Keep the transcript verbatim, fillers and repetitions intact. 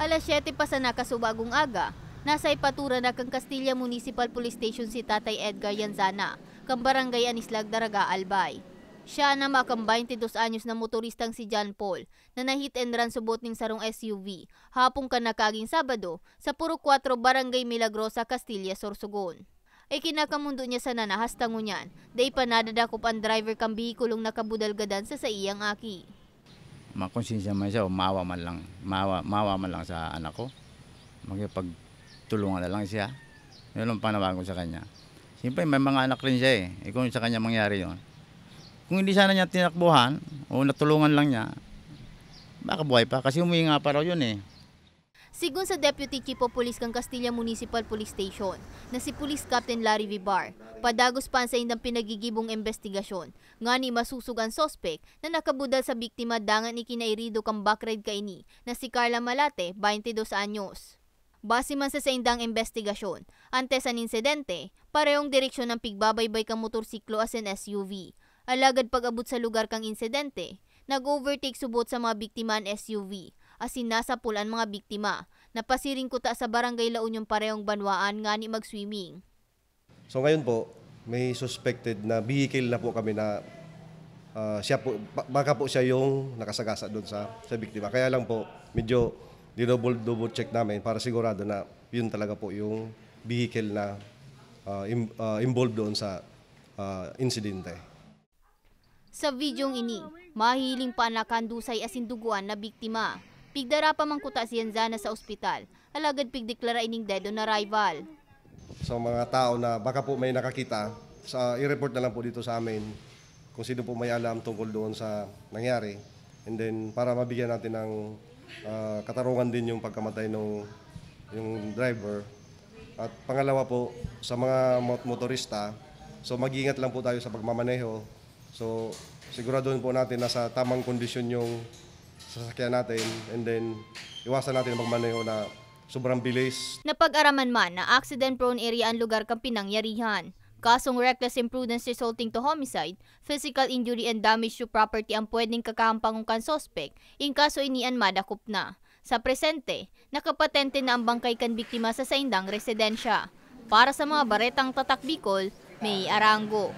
Alas siyete pa sana kasubagong aga, nasa ipaturan na kan Castilla Municipal Police Station si Tatay Edgar Yanzana, kan Barangay Anislag, Daraga, Albay. Siya na makang baintidos anyos na motoristang si John Paul, na na-hit and run subot ning sarong S U V, hapon kan nakaging Sabado, sa Purok Kwatro, Barangay Milagrosa, Castilla, Sorsogon. Ikinakamundo niya sana na hasta ngunyan, dai pa nadadakop an driver kan behikulong nakabudal gadan sa saiyang aki. Makonsensya man siya o maawa man lang, maawa, maawa man lang sa anak ko. Makipagtulungan na lang siya. Yun ang panawagan ko sa kanya. Siyempre, may mga anak rin siya eh. Eh, kung sa kanya mangyari yun. Kung hindi sana niya tinakbuhan o natulungan lang niya, baka buhay pa. Kasi huminga pa raw yun eh. Sigon sa Deputy Chief of Police kan Castilla Municipal Police Station, na si Police Captain Larry Vibar, padagos pa an saindang pinagigibong imbestigasyon, ngani masusog an suspek na nakabudal sa biktima dangan ikinairido kan backride kaini na si Carla Malate, baintidos anyos. Base man sa saindang imbestigasyon, antes an insidente, parehong direksyon ang pigbabaybay kan motorsiklo asin S U V. Alagad pag-abot sa lugar kan insidente, nag-overtake subot sa mga biktima an S U V, asin nasapol an mga biktima. Napasiring kuta sa Barangay La Union parehong banwaan ngani mag-swimming. So ngayon po, may suspected na vehicle na po kami na ah, siya po, ba- baka po siya yung nakasagasa doon sa, sa biktima. Kaya lang po, medyo dinouble-double check namin para sigurado na yun talaga po yung vehicle na ah, im- ah, involved doon sa ah, insidente. Sa videong ini, mahihiling pa an nakahandusay asin dugoan na biktima. Pigdara pa man kuta si Yanzana sa ospital, alagad pigdeklara ining dead on arrival. Sa mga tao na baka po may nakakita, sa, i-report na lang po dito sa amin kung sino po may alam tungkol doon sa nangyari. And then, para mabigyan natin ng ah, katarungan din yung pagkamatay ng yung driver. At pangalawa po, sa mga mot- motorista, so mag-iingat lang po tayo sa pagmamaneho. So, siguraduhin po natin na sa tamang kondisyon yung sasakyan natin, and then iwasan natin magmaneho na sobrang bilis. Napag-araman man na accident-prone area an lugar kan pinangyarihan. Kasong reckless imprudence resulting to homicide, physical injury and damage to property an pwedeng kakahampangon kan suspek, in kaso ini an madakop na. Sa presente, nakapatente na an bangkay kan biktima sa saindang residensya. Para sa mga baretang Tatak Bicol, May Arango.